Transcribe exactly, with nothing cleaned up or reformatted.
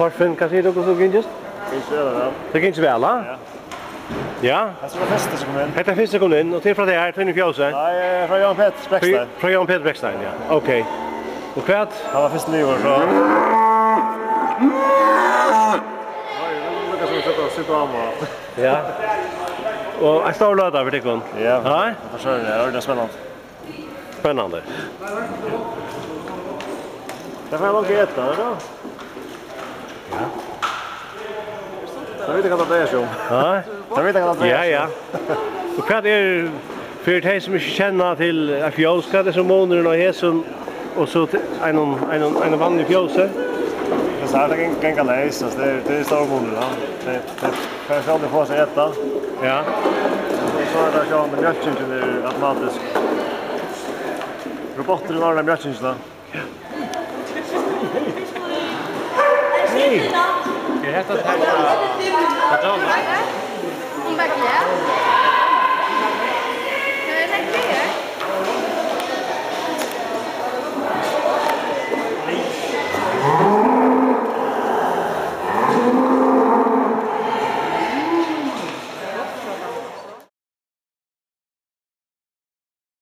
Torfinn, hvat sigur tú, hvussu gingist? Gingist væl, ja. Tað gingist væl, ha? Ja. Ja. Hetta var fyrsta sum kom inn. Hetta er fyrsta sum kom inn, og tað er frá tær, Tønning Fjósi. Nei, eh, frá Jóan Petur Brekstein. Frá, frá Jóan Petur Brekstein, ja. Ok. Og hvat? Hann var fyrsti liður, so. Nei, nú lukkar seg at seta, seta á meg. Ja. Og ein stór løta fyri tykkum. Ja. Ja. Tað forsøkir eg. Tað er spennandi. Spennandi. Tað fær man ikki eta, er tað? Ja. Tað veit eg hvat tað er, sjón. Ha? Tað veit eg hvat tað er, ja, sjón. Ja. Og hvat er, fyri tey sum ikki kenna til eitt fjós, hvat er so munurin á hesum og so til einum, einum, einum vanligum fjósi? Tað er, tað ganga, ganga leys, altso, tað er, tað er stórur munur, ja. Tað, tað, tað er sjálvt at fáa seg at eta. Ja. Og so er tað sjálvandi, mjólkingin er automatisk. Robotturin ordnar mjólkingina. Hey. Er hetta tað? Hvat er tað?